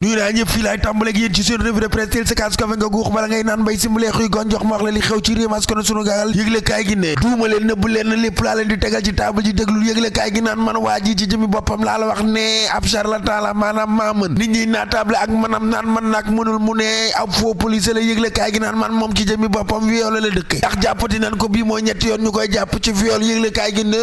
nuyu naa ñëpp fii laay tàmbaleeg yéen ci seen revue de presse teel sa kaas kafe nga guux bala ngay naan mbay simbalee xuy gon jox ma wax la li xew ci réew askan sunu gaal yëgle kaay gi ne duuma leen nëbb leen lépp laa leen di tegal ci table ji déglul yëgle kaay gi naan man waa ji ci jëmi boppam laa la wax ne ab charlatan la maanaam maa mën nit ñi naa table ak manam naan man nag mënul mu ne ab faux police la yëgle kaay gi naan man moom ci jëmi boppam viol la dëkk ndax jàppati nan ko bii mooy ñetti yoon ñu koy jàpp ci viol yëgle kaay gi ne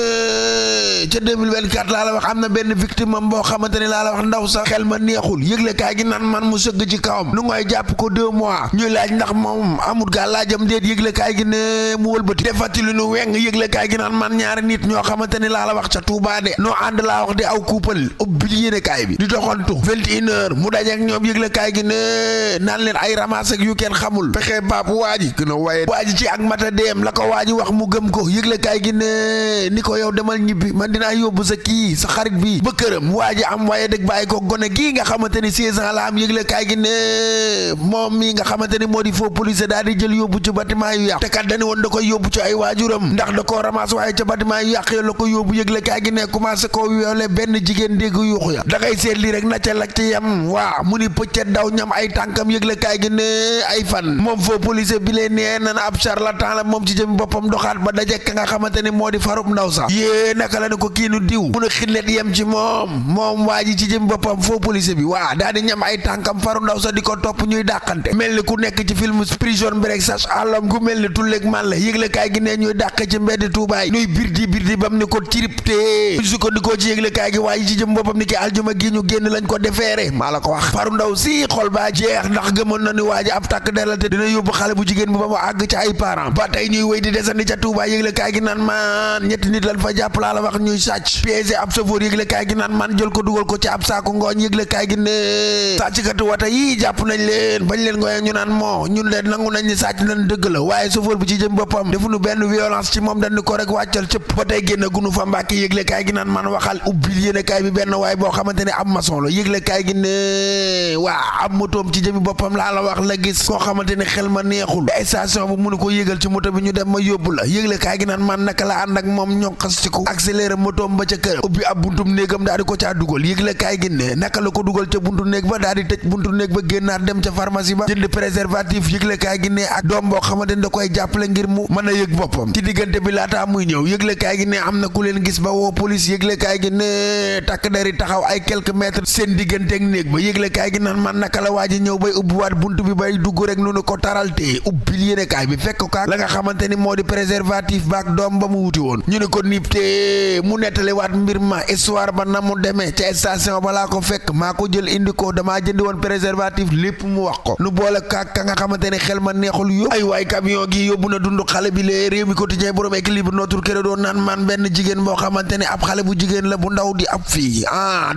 ca 2024 laa la wax am na benn victime am boo xamante ne laa la wax ndaw sax xel ma neexul yëgle kaay gi naan man mu sëgg ci kawam nu ngay jàpp ko 2 mois ñuy laaj ndax moom amut gaa laajam déet yëgle kaay gi ne mu wëlbati defati lu nu weng yëgle kaay gi naan man ñaari nit ñoo xamante ni laa la wax ca Touba de noo ànd laa wax di aw kuupal ubbil yéene kaay bi di doxantu 21h mu dajeek ñoom yëgle kaay gi ne naan leen ay ramas ak yu kenn xamul fexe baab waaji gën a waaye waaji ci ak mata deem la ko waaji wax mu gëm ko yëgle kaay gi ne ni ko yow demal ñibbi man dinaa yóbbu sa kii sa xarit bi ba këram waaji am waaye dëgg bàyyi ko gone gii nga xamante ni 16 ans la am yëgle kaay gi ne moom mi nga xamante ni moo di faux police daal di jël yóbbu ci bâtiment yu yàq te kat dañu woon da koy yóbbu ci ay waajuram ndax da koo ramasse waaye ca bâtiment yu yàq la ko yóbbu yëgle kaay gi ne commencé koo wiole benn jigéen dégg yuuxu ya da ngay seet lii rek na ca lak ci yam waa mu ni pëccet daw ñam ay tànkam yëgle kaay gi ne ay fan moom faux police bi lee nee na ab charlatan la moom ci jëm boppam doxaat ba daje ka nga xamante ni moo di farub ndaw sax yée naka la ne ko kiinu diw mun a xillet yem ci moom waa ji ci jëm boppam faux police bi waa daal di ñam ay tànkam faru ndaw sa di ko topp ñuy dàqante mel ni ku nekk ci film prison break sax àllam ku mel ni tulleeg man la yëgle kaay gi ne ñuy dàq ci mbedd tuubaay nuy birdi bam ni ko tripté su ko ndikoo ci yëgle kaay gi waaye ci jëm boppam ni ki aljuma gi ñu génn lañ ko defeere maa la ko wax faru ndaw si xol baa jeex ndax gëmoon na ni waaji ab tàkk delal te dina yóbbu xale bu jigéen bi ba mu àgg ci ay parents ba tey ñuy wéy di desandi ca tuubaay yëgle kaay gi naan man ñetti nit lañ fa jàpp laa la wax ñuy sàcc piégé ab chauffeur yëgle kaay gi naan man jël ko dugal ko ci ab saaku ngooñ yëgle kaay gi ne sàcckatu wata yi jàpp nañ leen bañ leen ngooye ñu naan moo ñun leen nangu nañ ni sàcc nañ dëgg la waaye chauffeur bi ci jëm boppam defuñu benn violence ci moom dañu ko rek wàccal cëpp ba tey génn gunu fa mbàkke yëgle kaay gi naan man waxal ubbil yéene kaay bi benn waaye boo xamante ne ab maçon la yëgle kaay gi ne waa ab motoom ci jëmi boppam laa la wax la gis koo xamante ne xel ma neexul station bu mënu ko yëgal ci moto bi ñu dem ma yóbbu la yëgle kaay gi naan man naka la ànd ak moom ñonqas ci ko accéléré motoom ba ca kër ubbi ab buntum néegam daal di ko caa dugal yëgle kaay gi ne naka la ko dugal ca buntu néeg ba daal di tëj buntu néeg ba génnaat dem ca pharmacie ba jënd préservatif yëgle kaay gi ne ak doom boo xamante ne da koy jàppale ngir mu mën a yëg boppam ci diggante bi laataa muy ñëw yëgle kaay gi ne am na ku leen gis ba woo police yëgle kaay gi ne takk dari taxaw ay quelques mètres seen diggante ak néeg ba yëgle kaay gi naan man naka la waa ji ñëw bay ubbiwaat buntu bi bay dugg rek nu ko taralte ubbil yéene kaay bi fekk ko la nga xamante ni moo di préservatif ba ak doom ba mu wuti woon ñu ne ko niip te mu nettaliwaat mbir ma histoire ba na mu demee ca station ba laa ko fekk maa ko jël indi ko damaa jëndi woon préservatif lépp mu wax ko nu boole ka nga xamante ne xel ma neexul yu ay waay camion gi yóbbu na dund xale bi lee réew mi quotidien borom équilibre notre kër doon naan man benn jigéen boo xamante ne ab xale bu jigéen la bu ndaw di ab fii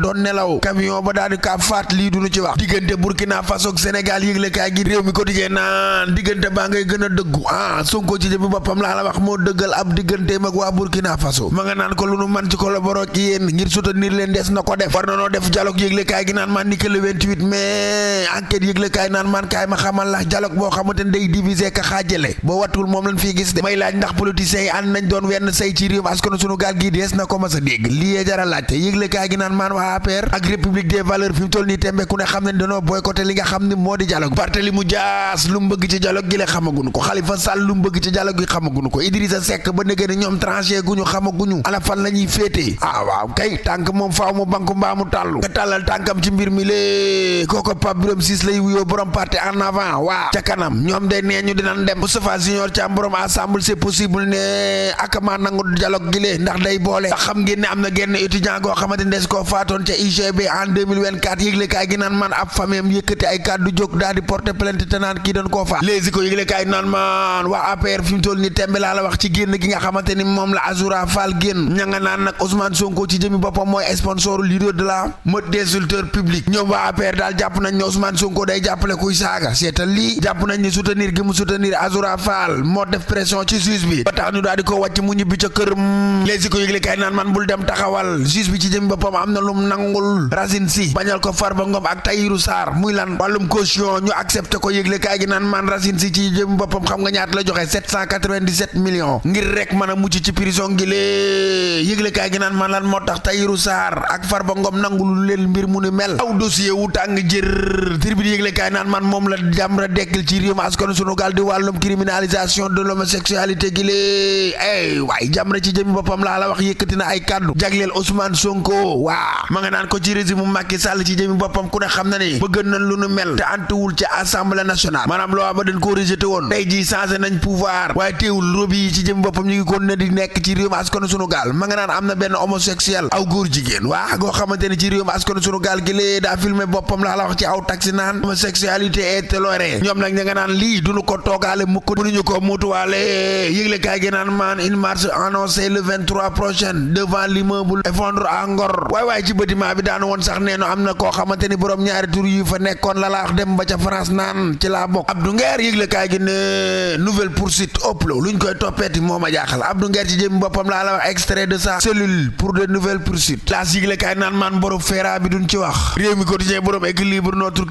doon nelaw camion ba daal di ka faat lii duñu ci wax diggante Burkina Faso ak Sénégal yëgle kaay gi réew mi quotidien naan diggante baa ngay gën a dëggu Sonko ci jëmi boppam laa la wax moo dëggal ab digganteem ak waa Burkina Faso ma nga naan ko lu nu man ci collaborer ak yéen ngir soutenir leen des na ko def war na noo def dialogue yëgle kaay gi naan man ni que le 28 mai enquête yëgle kaay naan man kaay ma xamal la dialogue boo xamante ne day diviser ka xaajale boo wattul moom lañ fii gis de may laaj ndax politiciens yi ànd nañ doon wenn say ci réew askan sunu gaal gi des na ko mas a dégg lii jara laajte yëgle kaay gi naan man waa APR ak République des valeurs fi mu toll nii tembe ku ne xam ne dañoo boycotté li nga xam ne moo di dialogue Barthélémy Dias lu mu bëgg ci dialogue gi la xamaguñu ko Khalifa Sall lu mu bëgg ci dialogue gi xamaguñu ko Idrissa Seck ba négé ne ñoom tranché guñu xamaguñu ala fan la ñuy féetee waaw kay tànk moom faaw mu banku mbaa mu tàllu nga tàllal tànkam ci mbir mi lée kooko Pape Birame Ciss lay wuyoo borom parti en avant waa ca kanam ñoom de nee ñu dinañ dem Moustapha Junior Thiam borom ensemble c'est possible ne akama nangu dialogue gi lee ndax day boole ndax xam ngeen ne am na genn étudiant goo xamante ne des koo faatoon ca UGB en 2024 yëgle kaay gi naan man ab famille am yëkkati ay kàddu jóg daal di porter plainte te naan kii doon koo faat léegi ko yëgle kaay naan man waa APR fi mu toll ni tembe laa la wax ci génn gi nga xamante ni moom la Azoura Fall génn ña nga naan nag Ousmane Sonko ci jëmi boppam mooy sponsor leader de la meute des insulteurs publics ñoom waa APR daal jàpp nañ ne Ousmane Sonko day jàppale kuy saaga seetal lii jàpp nañ ni soutenir gi mu soutenir Azoura Fall moo def pression ci juge bi ba tax ñu daal di ko wàcc mu ñibbi ca këram léegi ko yëgle kaay naan man bul dem taxawal juge bi ci jëmi boppam am na lum nangul Racine Sy bañal ko Farba Ngom ak Tahirou Sarr muy lan wàllum caution ñu accepté ko yëgle kaay gi naan man Racine Sy ci jëmi boppam xam nga ñaata la joxe 797 millions ngir rek mën a mucc ci prison gi lee yëgle kaay gi naan man lan moo tax Tahirou Sarr ak Farba Ngom nangul leen mbir mu ni mel aw dossier wu tàng jër tribune yëgle kaay naan man moom la Jamra dekkal ci réew mi askanu sunu gaal di wàllum criminalisation de l'homosexualité gi lée waaye Jamra ci jëmi boppam laa la wax yëkkati na ay kàddu jagleel Ousmane Sonko waa ma nga naan ko ci régime Macky Sall ci jëmi boppam ku ne xam na ne bëgg nañ lu nu mel te antuwul ci assemblée nationale maanaam loo ba dañ ko rejeté woon tey ji changé nañ pouvoir waaye teewul lobby yi ci jëmi boppam ñu ngi kon ne di nekk ci réew mi askanu sunu gaal ma nga naan am na benn homosexuel aw góor jigéen waa goo xamante ne ci réew mi askanu sunu gaal gi lée daa filmé boppam laa la wax ci aw taxi naan homosexualité est tolérée ñoom nag ña nga naan lii duñu ko toogaale mukk mënuñu ko mutuwaale yëgle kaay gi naan maan une marche annoncée le 23 prochain devant l'immeuble effondre à Ngor waaye ci bâtiment bi daanu woon sax nee na am na koo xamante ni borom ñaari tur yu fa nekkoon la la wax dem ba ca France naan ci laa bokk Abdou Nguer yëgle kaay gi ne nouvelle poursuite oplo luñ koy toppeeti moo ma jaaxal Abdou Nguer ci jëm boppam laa la wax extrait de sa cellule pour de nouvelles poursuites laas yëgle kaay naan maan borom feera bi duñ ci wax réew mi quotidien borom équilibre notre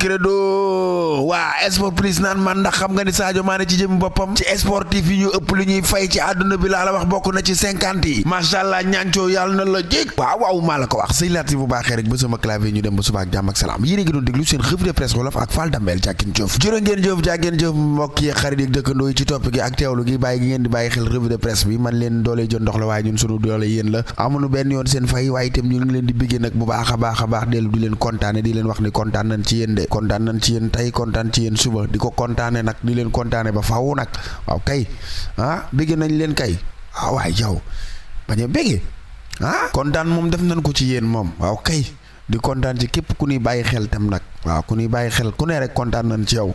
credo waa sport plus naan man ndax xam nga ni Sadio Mané ci jëm boppam ci sportif yi ñu ëpp lu ñuy fay ci àdduna bi laa la wax bokk na ci 50 yi macha allah ñaancoo yàlla na la jég waaw maa la ko wax sëy laati bu baaxee rek ba sama clavier ñu dem ba suba ak jàmm ak salaam yéen a ngi doon déglu seen revue de presse wolof ak Fall Dambel jàkkin jëf jërë ngeen jëf jàkkeen jëf mbokk yi xarit yi dëkkandoo yi ci topp gi ak teewlu gi bàyyi gi ngeen di bàyyi xel revue de presse bi man leen doole jot ndox la waaye ñun sunu doole yéen la amuñu benn yoon seen fay waaye itam ñu ngi leen di bëggee nag bu baax a baax dellu di leen kontaane di leen wax ni kontaan nañ ci yéen de kontaan nañ ci yéen tey kontaan ci yéen suba di ko kontaane nag di leen kontaane ba faaw nag waaw kay bëggee nañ leen kay waaye yow bañ a bëggee kontaan moom def nañ ko ci yéen moom waaw kay di kontaan ci képp ku ñuy bàyyi xel tam nag waaw ku ñuy bàyyi xel ku ne rek kontaan nañ ci yow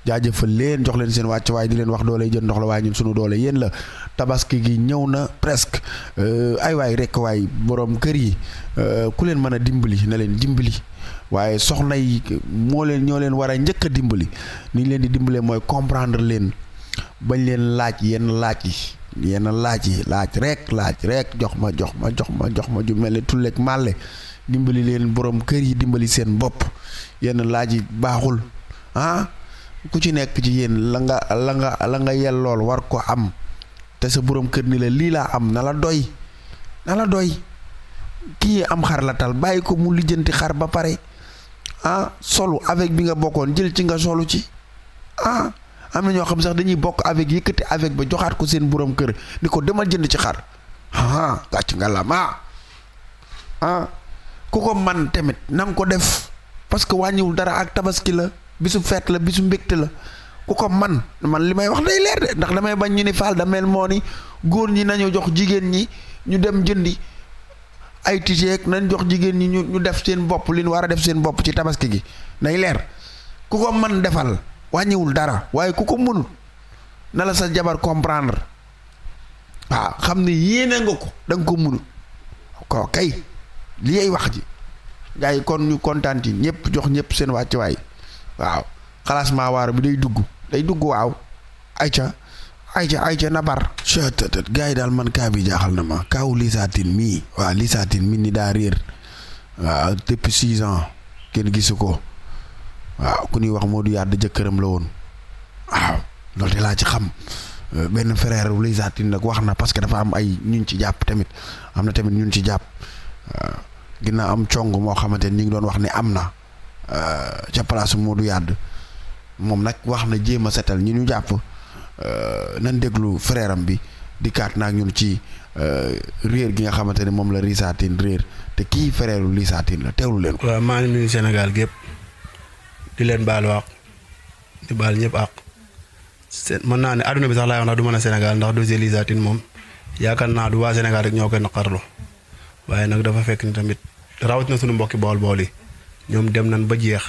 jaajëfal leen jox leen seen wàcc waaye di leen wax doole jën ndox la waaye ñun sunu doole yéen la tabaski gi ñëw na presque ay waay rek waay borom kër yi ku leen mën a dimbali na leen dimbali waaye soxna yi ñoo leen war a njëkk a dimbali ni ñu leen di dimbalee mooy comprendre leen bañ leen laaj yenn laaj yi laaj rek jox ma ju mel ne tulleeg màlle dimbali leen borom kër yi dimbali seen bopp yenn laaj yi baaxul ku ci nekk ci yéen la nga yellool war ko am te sa borom kër ni la lii laa am na la doy kii am xar la tal bàyyi ko mu lijjanti xar ba pare solu avec bi nga bokkoon jël ci nga solu ci am na ñoo xam sax dañuy bokk avec yëkkati avec ba joxaat ko seen borom kër ni ko demal jënd ci xar gàcc nga la ku ko man tamit na nga ko def parce que wàññiwul dara ak tabaski la bisu feet la bisu mbégte la ku ko man li may wax day leer de ndax damay bañ ñu ni Fall Dambel moo ni góor ñi nañu jox jigéen ñi ñu dem jëndi ay tiseek nañ jox jigéen ñi ñu def seen bopp li ñu war a def seen bopp ci tabaski gi nay leer ku ko man defal wàññiwul dara waaye ku ko mënul na la sa jabar comprendre waaw xam ne yéene nga ko da nga ko mënul ko kay li ay wax ji gars yi kon ñu kontaan ci ñëpp jox ñëpp seen wàcc waay waaw xalaas maa waar bi day dugg waaw ayca na bar cettt gars yi daal man kaa bi jaaxal na ma kaawu lisaatin mii waaw lisaatin mi ni daa réer waaw depuis 6 ans kenn gisu ko waaw ku ñuy wax moo du yàdd jëkkëram la woon waaw loolu de laa ci xam benn frère lisaatin nag wax na parce que dafa am ay ñun ci jàpp tamit am na tamit ñun ci jàpp waaw ginnaaw am cong moo xamante ni ñu ngi doon wax ne am na ca place Modou Yàdd moom nag wax na jéem a setal ñi ñu jàpp nan déglu frère am bi di kaat naag ñun ci réer gi nga xamante ne moom la Risatine réer te kii frère Risatine la teewlu leen ko. waaw maa ngi nuyu Sénégal gépp di leen baal wax di baal ñëpp àq mën naa ne àdduna bi sax laay wax ndax du mën a Sénégal ndax dossier Risatine moom yaakaar naa du waa Sénégal rek ñoo koy naqarlu waaye nag dafa fekk ni tamit rawatina suñu mbokki bool yi ñoom dem nañ ba jeex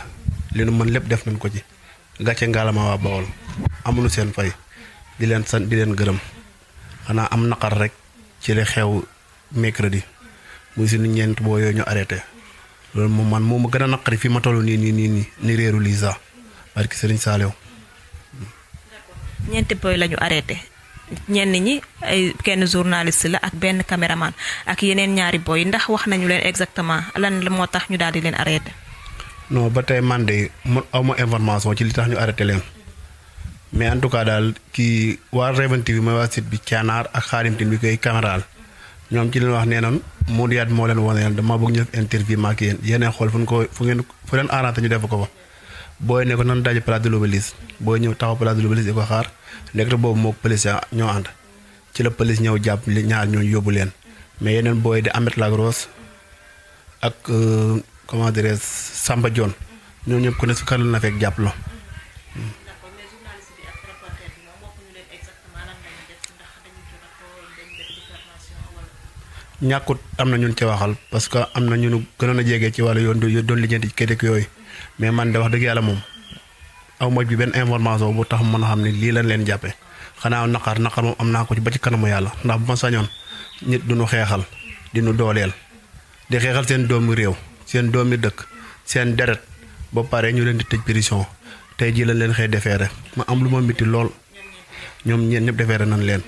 li nu mën lépp def nañ ko ci gàcce ngaalama waa Bawol amuñu seen fay di leen sant di leen gërëm xanaa am naqar rek ci li xew mercredi muy suñu ñeent boo yooyu ñu arrêté loolu moom man moo ma gën a naqari fi ma toll nii réeru Lisa barki Serigne Saliou. ñeenti boy lañu arrêté ñenn ñi ay kenn journaliste la ak benn caméraman ak yeneen ñaari boy ndax wax nañu leen exactement lan la moo tax ñu daal di leen arrêté. non ba tey man de aw ma information ci li tax ñu arrêté leen mais en tout cas daal kii waa Raven TV mooy waa site bi Thianar ak Xaadim Tine bi koy caméral ñoom ci leen wax nee nañ Modou moo leen wane leen dama bëgg ñu def interview ma ak yéen yéeneen xool fu leen arrangé ñu def ko fa booy ne ko nan daje place de l'Obélisque booy ñëw taxaw place de l'Obélisque di ko xaar nekk te boobu moo police ñoo ànd ci la police ñëw jàpp ñaar ñooñu yóbbu leen mais yeneen booy di Amet Lagros ak comment dirais Samba Dione ñoo ñëpp ku ne si kàr la na fekk jàpp la. ñàkkut am na ñun ci waxal parce que am na ñunu gënoon a jege ci wàllu yoon doon lijjanti ci kayit yooyu mais man de wax dëgg yàlla moom aw ma bi benn information bu tax mën a xam ne lii lañ leen jàppee xanaa naqar moom am naa ko ci ba ci kanamu yàlla ndax bu ma sañoon nit duñu xeexal di nu dooleel di xeexal seen doomi réew seen doomi dëkk seen deret ba pare ñu leen di tëj prison tey jii lañ leen xëy defeere ma am lu ma miti lool ñoom ñeen ñëpp defeere nañ leen.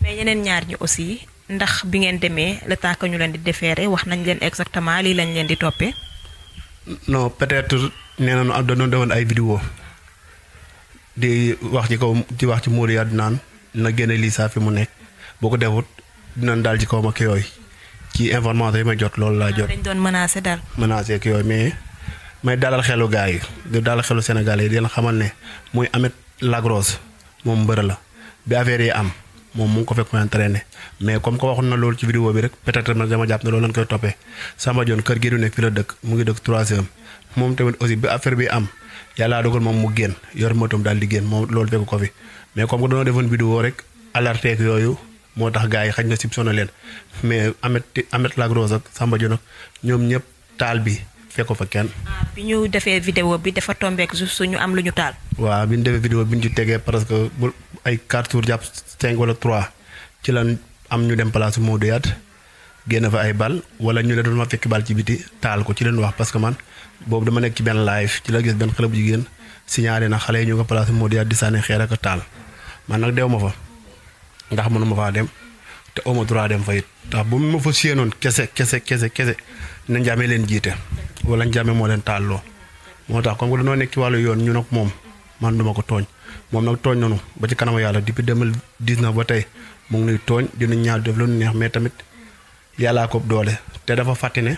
mais ñeneen ñaar ñi aussi ndax bi ngeen demee le temps que ñu leen di defeere wax nañ leen exactement lii lañ leen di toppee. non peut-être nee nañu am dañoo defoon ay vidéo di wax ci kaw di wax ci Modou Yade naan na génne lii saa fi mu nekk boo ko defut dinañ daal ci kaw ma ki yooyu ci information yi may jot loolu laa jot. dañ doon menacé daal. menacé ki yooyu mais may dalal xelu gars yi di dalal xelu Sénégalais yi di leen xamal ne muy Amet Lagros moom mbër la bi affaire yi am. moom mu ngi ko fekk muy entraîné mais comme que waxoon na loolu ci vidéo bi rek peut-être man dama jàpp ne loolu lañ koy toppee Samba Dione kër gi du nekk fi la dëkk mu ngi dëkk 3e moom tamit aussi bi affaire bi am yàllaa dogal moom mu génn yor motom daal di génn moom loolu fekk ko fi mais comme que dañoo defoon vidéo rek alerté ak yooyu moo tax gars yi xañ na sib sonal leen mais Amet Lagros ak Samba Dione ak ñoom ñëpp taal bi fekk ko fa kenn. bi ñu defee vidéo bi dafa tombeek juste ñu am lu ñu taal. waaw bi ñu defee vidéo bi ñu ci tegee parce que bu ay 4 jours jàpp 5 wala 3 ci lan am ñu dem place Modou Yade génn fa ay bal wala ñu ne doon ma fekk bal ci biti taal ko ci leen wax parce que man boobu dama nekk ci benn live ci la gis benn xale bu jigéen signalé na xale yi ñu ko place Modou Yade di sànni xeer ak taal man nag dew ma fa ndax mënu ma faa dem te aw ma droit dem fa it ndax bu ma fa séenoon kese na njàmmee leen jiite wala njàmmee moo leen taal loo moo tax comme que dañoo nekk ci wàllu yoon ñu nag moom man duma ko tooñ moom nag tooñ nanu ba ci kanamu yàlla depuis 2019 ba tey mu ngi nuy tooñ dina ñaar def lu neex mais tamit yàllaa ko doole te dafa fàtte ne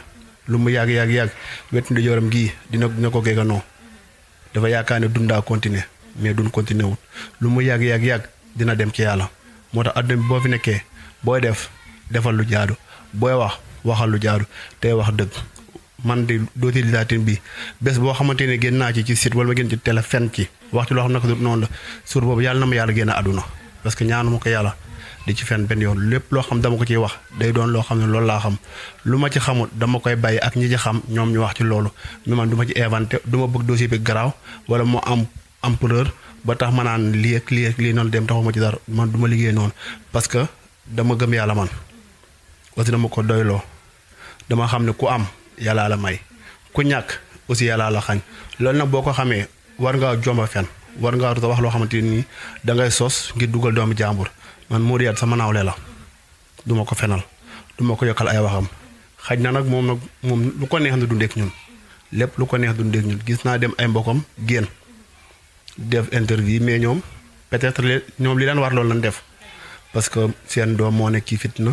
lu mu yàgg wetu ndi joram gii dina ko géeganoo dafa yaakaar ne dundaa continuer mais duñ continuer wut lu mu yàgg dina dem ci yàlla moo tax àdduna bi boo fi nekkee booy defal lu jaadu booy waxal lu jaadu tey wax dëgg man di dossier Lissa Tine bi bés boo xamante ne génn naa ci site wala ma génn ci télé fen ci wax ci loo xam ne ko noonu la suur boobu yàlla na ma yàlla génn àdduna parce que ñaanu ma ko yàlla di ci fen benn yoon lépp loo xam dama ko ciy wax day doon loo xam ne loolu laa xam lu ma ci xamul dama koy bàyyi ak ñi ci xam ñoom ñu wax ci loolu mais man du ma ci inventé du ma bëgg dossier bi garaaw wala moo am ampleur ba tax ma naan lii ak lii noonu dem taxuma ci dara man du ma liggéey noonu parce que dama gëm yàlla man aussi dama ko doyloo dama xam ne ku am yàllaa la may ku ñàkk aussi yàllaa la xañ loolu nag boo ko xamee war ngaa jomba fen war ngaa ruta wax loo xamante nii dangay sos ngir dugal doomu jàmbur man Modou Yade sama nawle la duma ko fenal duma ko yokkal ay waxam xaj na nag moom lu ko neex na dundeek ñun lépp lu ko neex dundeek ñun gis naa dem ay mbokkam génn def interview mais ñoom peut-être ñoom li leen war loolu lañ def parce que seen doom moo nekk ci fitna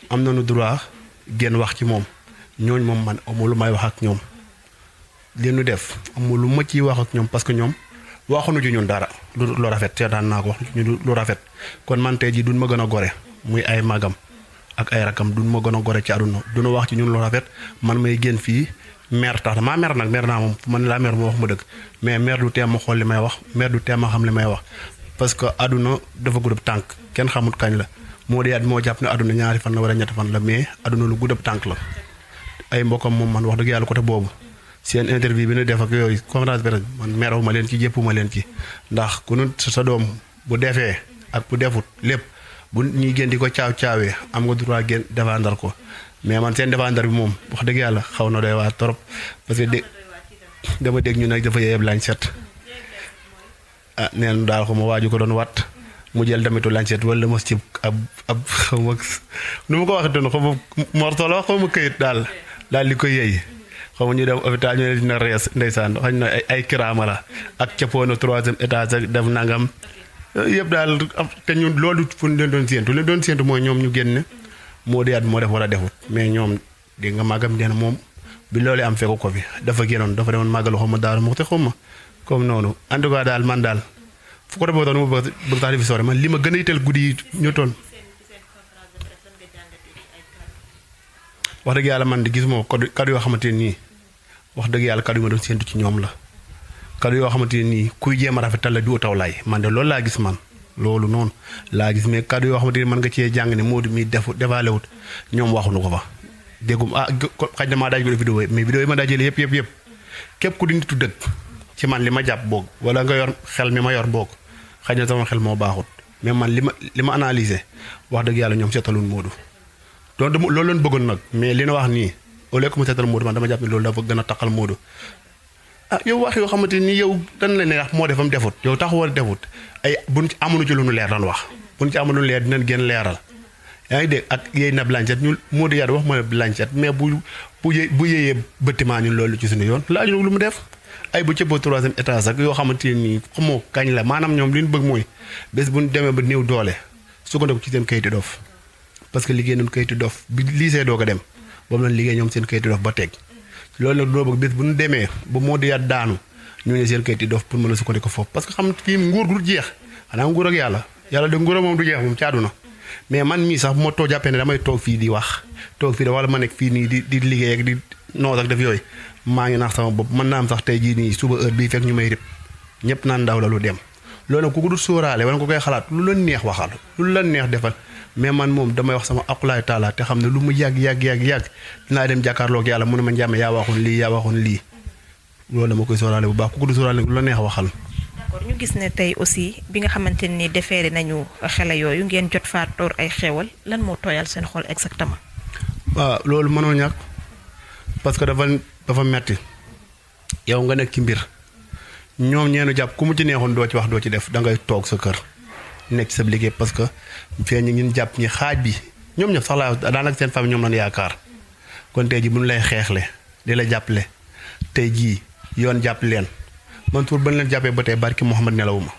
am nañu droit génn wax ci moom ñooñ moom man amul lu may wax ak ñoom li ñu def amul lu ma ciy wax ak ñoom parce que ñoom waxuñu ci ñun dara lu rafet seetaan naa ko wax ñu lu rafet kon man tey jii duñ ma gën a gore muy ay magam ak ay rakam duñ ma gën a gore ci àdduna duñu wax ci ñun lu rafet man may génn fii mer tax maa mer nag mer naa moom man laa mer moo wax ma dëgg mais mer du teem ma xool li may wax mer du teem ma xam li may wax parce que àdduna dafa guddab tànk kenn xamut kañ la Modou Yade moo jàpp ne àdduna ñaari fan la wala ñetti fan la mais àdduna lu guddab tànk la ay mbokkam moom man wax dëgg yàlla côté boobu seen interview bi ñu def ak yooyu conférence presse man meraw ma leen ci jëppu ma leen ci ndax ku nu sa doom bu defee ak bu defut lépp bu ñuy gën di ko caawee am nga droit gën défendre ko mais man seen défendre bi moom wax dëgg yàlla xaw na doy waar trop parce que dama dégg ñu nag dafa yeyeb lañ set ah neen daal xaw ma waaju ko doon wat mu jël damitu lañ set wala mos ci ab xaw ma nu ma ko waxee doon xaw ma mortolo xaw ma këyit daal li ko yëy xaw ma ñu dem hôpital ñu ne dina rees ndeysaan xañ na ay kiraama la ak cappoona 3e étage ak def nangam yëpp daal te ñun loolu fu ñu leen doon séentu mooy ñoom ñu génn moo di at moo def wala defut mais ñoom dégg nga màggam nee na moom bi loolu am fekku ko fi dafa génnoon dafa demoon màggalu xaw ma daal mu te xaw ma comme noonu en tout cas daal man daal fu ko defee doon mu bëgg tax di fi sore man li ma gën a yitteel guddi yi ñu toll. wax dëgg yàlla man di gis moo kaddu yoo xamante ne nii wax dëgg yàlla kaddu yi ma doon séentu ci ñoom la kaddu yoo xamante ne nii kuy jéem a rafetal la du taw laay man de loolu laa gis man loolu noonu laa gis mais kaddu yoo xamante ni mën nga cee jàng ne Modou mi defaale wut ñoom waxuñu ko fa déggum xaj na maa daaj vidéo mais vidéo yi ma daajale yëpp képp ku di nitu dëgg ci man li ma jàpp boog wala nga yor xel mi ma yor boog xaj na sama xel moo baaxut mais man li ma analysé wax dëgg yàlla ñoom seetaluñ Modou donc loolu leen bëggoon nag mais li na wax nii au lieu que mu seetal Modou man dama jàpp ne loolu dafa gën a taqal Modou yow wax yoo xamante ni yow dañ la ne wax moo defam defut yow taxawal defut ay buñ ci amuñu ci lu nu leer lan wax buñ ci amuñu lu leer dinañ gën leeral yaa ngi dégg ak yéey na blanchette ñu Modou Yade wax ma ne blanchette mais bu yéeyee bâtiment ñun loolu ci suñu yoon laaju lu mu def ay bu cëppoo 3e étage ak yoo xamante nii xamoo kañ la maanaam ñoom li ñu bëgg mooy bés bu ñu demee ba néew doole sukkandiku ci seen kayitu dof parce que liggéey nañu kayitu dof bi lycée doog a dem boobu lañ liggéey ñoom seen kayitu dof ba teg loolu nag doo bëgg bés bu ñu demee ba Modou Yade daanu ñu ne seen kayitu dof pour mën a sukkandiku foofu parce que xam fii nguur du jeex xanaa nguur ak yàlla de nguur moom du jeex moom caadu na mais man mii sax bu ma too jàppee ne damay toog fii di wax toog fii da wala ma nekk fii nii di liggéey ak di noos ak def yooyu maa ngi nax sama bopp mën naa am sax tey jii nii suba heure bii fekk ñu may rëbb ñëpp naan ndaw la lu dem loolu nag ku ko dul sóoraale wala nga koy xalaat lu la neex waxal lu la neex defal mais man moom damay wax sama aqulaay taala te xam ne lu mu yàgg dinaa dem jàkkaarloog yàlla mu ne ma njàmme yaa waxoon lii loolu dama koy sóoraale bu baax ku ko dul sóoraale lu la neex waxal. d'accord ñu gis ne tey aussi bi nga xamante ni defeere nañu xele yooyu ngeen jot faa door ay xewal lan moo tooyal seen xol exactement. waaw loolu mënoo ñàkk parce que dafa metti yow nga nekk ci mbir ñoom ñeenu jàpp ku mu ci neexoon doo ci wax doo ci def da ngay toog sa kër nekk ci sa liggéey parce que fee ñu ngi jàpp ñi xaaj bi ñoom ñëpp sax laa daanaka seen famille ñoom lañ yaakaar kon tey jii bu ñu lay xeexle di la jàppale tey jii yoon jàpp leen man tuur ba leen jàppee ba tey barki Mouhamad nelawuma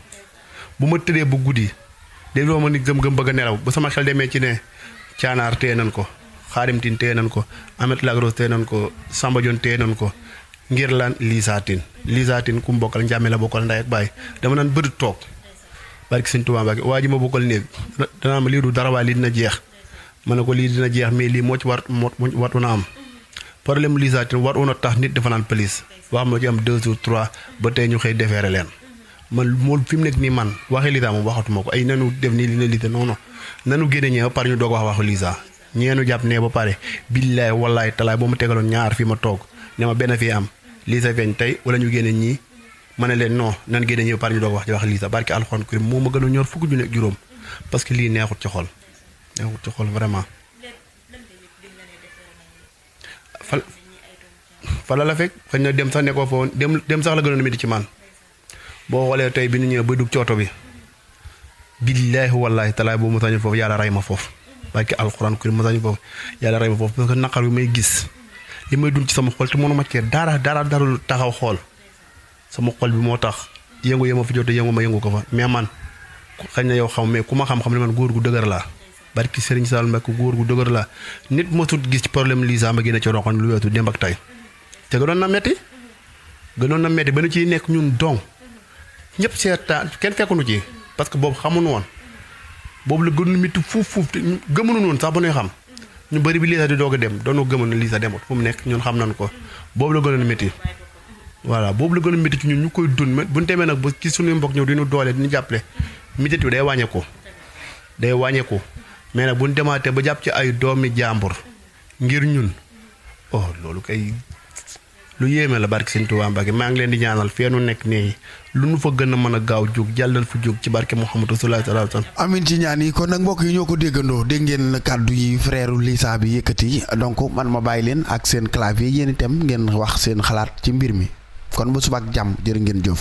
bu ma tëddee bu guddi dégloo ma ni gëm-gëm bëgg a nelaw ba sama xel demee ci ne caanaar téye nañ ko xaarimtin téye nañ ko Amet Lagros téye nañ ko Samba Dione téye nañ ko ngir lan liisaatin ku mu bokkal njàmme la bokkal nday ak baay dama naan bëri toog barki Sëñ Tuubaa Mbàkke waa ji ma bokkal néeg danaa ma lii du dara waaye lii dina jeex ma ne ko lii dina jeex mais lii moo ci watu na am problème liisaatin war woon a tax nit dafa naan police wax ma ci am 2 jours 3 ba tey ñu xëy defeere leen man moom fi mu nekk nii man waxee liisa moom waxatuma ko ay nanu def nii li na liisa non nanu génne ñee ba pare ñu doog wax waxu liisa ñeenu jàpp ne ba pare billaay wallaay talaay boo ma tegaloon ñaar fii ma toog ne ma benn fii am liisa feeñ tey wala ñu génne ñii ma ne leen non nan génne ñi ba pare ñu doog wax ci wax liisa barki alxuraan karim moo ma gën a ñor fukki junni ak juróom parce que lii neexut ci xol vraiment fala la fekk fañ na dem sax nekkoo fa woon dem sax la gënoon a métti ci man boo xoolee tey bi ñu ñëwee ba dugg ci oto bi billaahi wallaahi talaay boobu ma sañu foofu yàlla rey ma foofu barki alxuraan karim ma sañu foofu yàlla rey ma foofu parce que naqar bi may gis li may dund ci sama xol te mënu ma cee dara taxaw xool sama xol bi moo tax yëngu ma fi jot yëngu ma yëngu ko fa mais man xëy na yow xam mais ku ma xam-xam ne man góor gu dëgër laa barki Serigne Sall Mbacke góor gu dëgër laa nit mosut gis ci problème Lisa ma génne ci roxoon lu weetu démb ak tey te gënoon na metti ba nu ciy nekk ñun dong ñëpp seetaan kenn fekkunu ci parce que boobu xamuñu woon boobu la gënoon métti fuuf te gëmuñu woon sax ba ñuy xam ñu bëri bi Lisa di doog a dem doonoo gëmoon ne Lisa demut fu mu nekk ñun xam nañ ko boobu la gënoon métti voilà boobu la gën a métti ci ñun ñu koy dund bu ñu demee nag ba ci suñuy mbokk ñëw di ñu doole di ñu jàppale métti bi day wàññeeku mais nag bu ñu demaatee ba jàpp ci ay doomi jàmbur ngir ñun loolu kay lu yéeme la barki Sëñ Tuubaa Mbàkke maa ngi leen di ñaanal fee nu nekk nii lu nu fa gën a mën a gaaw jóg jàllal fu jóg ci barke Muhammad sallallahu alayhi wa sallam. amin ci ñaan yi kon nag mbokk yi ñoo ko déggandoo dégg ngeen kàddu yi frère Lisa bi yëkkati donc man ma bàyyi leen ak seen clavier yéen itam ngeen wax seen xalaat ci mbir mi kon ba suba ak jàmm jërë ngeen jëf.